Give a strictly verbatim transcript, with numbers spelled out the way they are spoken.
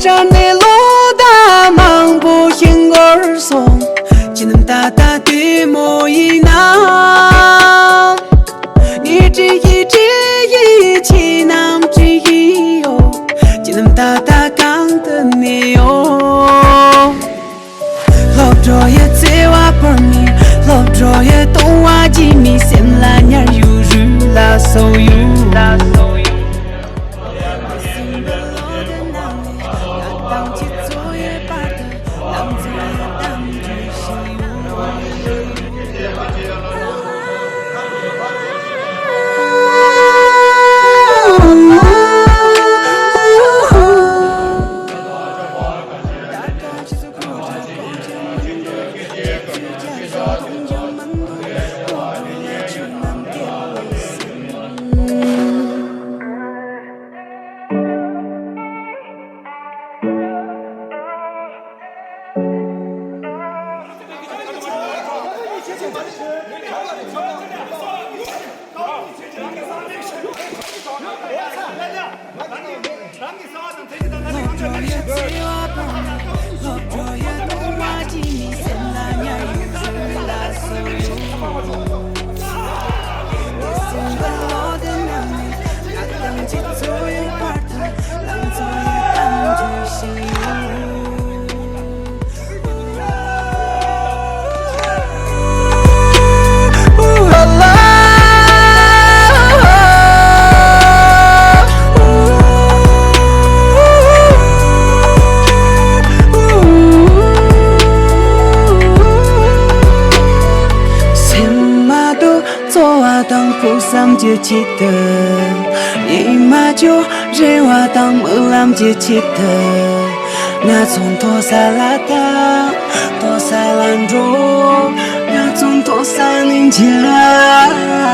ཅར་ནས་ལོ་ཟླ་མང་པོ་ཞིག་འགོར་སོང་། ཁྱེད་རྣམས་ད་ལྟ་བདེ་མོ་ཡིན་ནམ། ངས་དྲི་ཡི་དྲི་ཡི་ཁྱེད་རྣམས་དྲི་ཡི་ཡོད། ཁྱེད་རྣམས་ད་ལྟ་གང་དུ་གནས་ཡོད། སློབ་གྲོགས་ཡི་བརྩེ་བ་བོར་མི། སློབ་གྲོགས་ཡི་གཏོང་བ་བགྱིས་མི། སེམས་ལ་ཉར་ཡོད་རུས་ལ་སོགས་ཡོད། སེམས་མ་དོ་འཚོ་བ་དང་ཕུགས་བསམ་གྱི་ཆེད་དུ། ཉི་མ་ཅོ་རེ་བ་དང་སྨོན་ལམ་གྱི་ཆེད་དུ། ང་ཚོ་མཐོ་ས་ལ་ཐོན། མཐོ་ས་ལ་འགྲོ། ང་ཚོ་མཐོ་ས་ནས་མཇལ།